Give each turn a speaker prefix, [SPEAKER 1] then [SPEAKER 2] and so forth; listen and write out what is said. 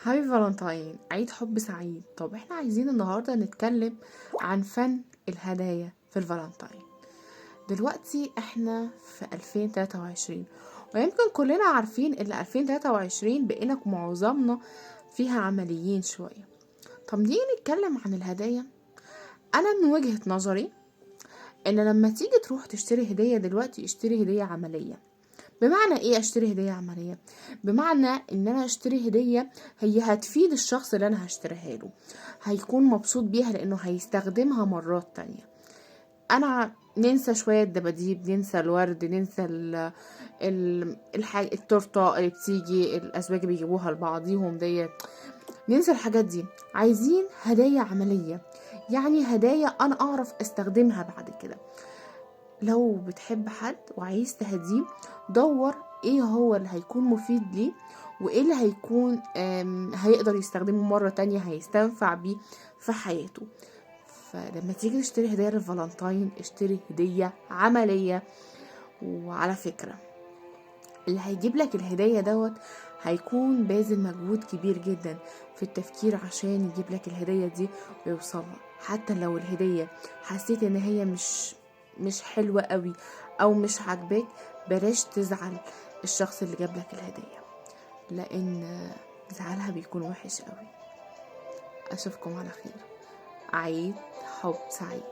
[SPEAKER 1] Happy Valentine، عيد حب سعيد. طب احنا عايزين النهاردة نتكلم عن فن الهدايا في الفالنتاين. دلوقتي احنا في 2023، ويمكن كلنا عارفين ان 2023 بقينا معظمنا فيها عمليين شوية. طب نيجي نتكلم عن الهدايا. انا من وجهة نظري ان لما تيجي تروح تشتري هدية دلوقتي، اشتري هدية عملية. بمعنى ايه اشتري هدية عملية؟ بمعنى ان انا اشتري هدية هي هتفيد الشخص اللي انا هشتريها له، هيكون مبسوط بيها لانه هيستخدمها مرات تانية. انا ننسى شوية الدباديب، ننسى الورد، ننسى التورتة اللي بتيجي الازواج بيجيبوها لبعضيهم ديت، ننسى الحاجات دي. عايزين هدايا عملية، يعني هدايا انا اعرف استخدمها بعد كده. لو بتحب حد وعايز تهديه، دور ايه هو اللي هيكون مفيد ليه، وايه اللي هيكون هيقدر يستخدمه مرة تانية، هيستنفع بيه في حياته. فلما تيجي تشتري هدية للفالنتاين، اشتري هدية عملية. وعلى فكرة اللي هيجيب لك الهدية دوت هيكون باذل مجهود كبير جدا في التفكير عشان يجيب لك الهدية دي ويوصلها. حتى لو الهدية حسيت ان هي مش حلوة قوي او مش عاجباك، بلاش تزعل الشخص اللي جاب لك الهدية، لان زعلها بيكون وحش قوي. اشوفكم على خير، عيد حب سعيد.